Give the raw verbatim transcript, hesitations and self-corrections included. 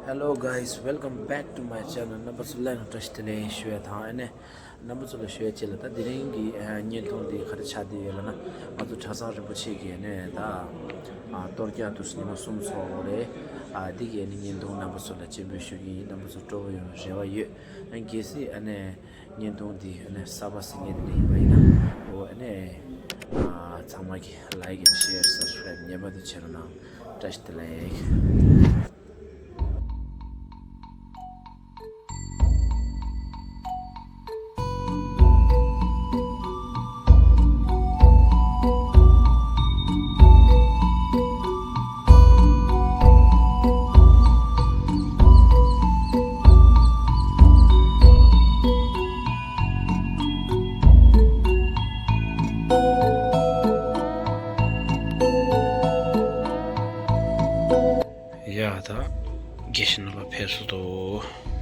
Hello guys, welcome back to my channel. རྣམ་པ་ཚོ་ལ་བཀྲ་ཤིས་བདེ་ལེགས་ཞུ་ཡ་དང་། ཨ་ནི་རྣམ་པ་ཚོ་ལ་ཞུ་ཡ་ཅིག་ལ། ད་དེ་རིང་གི་ཨ་བརྙན་ཐུང་འདི་ག་རེ་ཆགས་བསྡད་ཡོད་ལབ་ན། ང་ཚོ་གྲྭ་ཚང་རིན་པོ་ཆེ་གི་ཨ་ནི་ད་ཨ་གཏོར་རྒྱག་དུས་ཉི་མ་གསུམ་ཚོགས་པ་རེད། ཨ་འདི་གི་ཨ་ནི་བརྙན་ཐུང་རྣམ་པ་ཚོ་ལ་སྤྱན་འབུལ་ཞུ་གི་ཡིན། རྣམ་པ་ཚོ་སྤྲོ་པོ་ཡོང་རེ་བ་ཡོད། ཨ་གལ་སྲིད་ཨ་ནི་བརྙན་ཐུང་འདི་ཨ་ནི་གསར་པ་གཟིགས་མཁན་དེ་འདྲ་ཡིན་པ་ཡིན་ན། འོ་ཨ་ནི་ཨ་ཚང་མ་གི་like and share, subscribe ངེས་པར་དུ་བྱེད་རོགས་གནང་། བཀྲ་ཤིས་བདེ་ལེགས། ཡ་ད་དགེ་བཤེས་རྣམ་པ་ཕེབས་སོང་།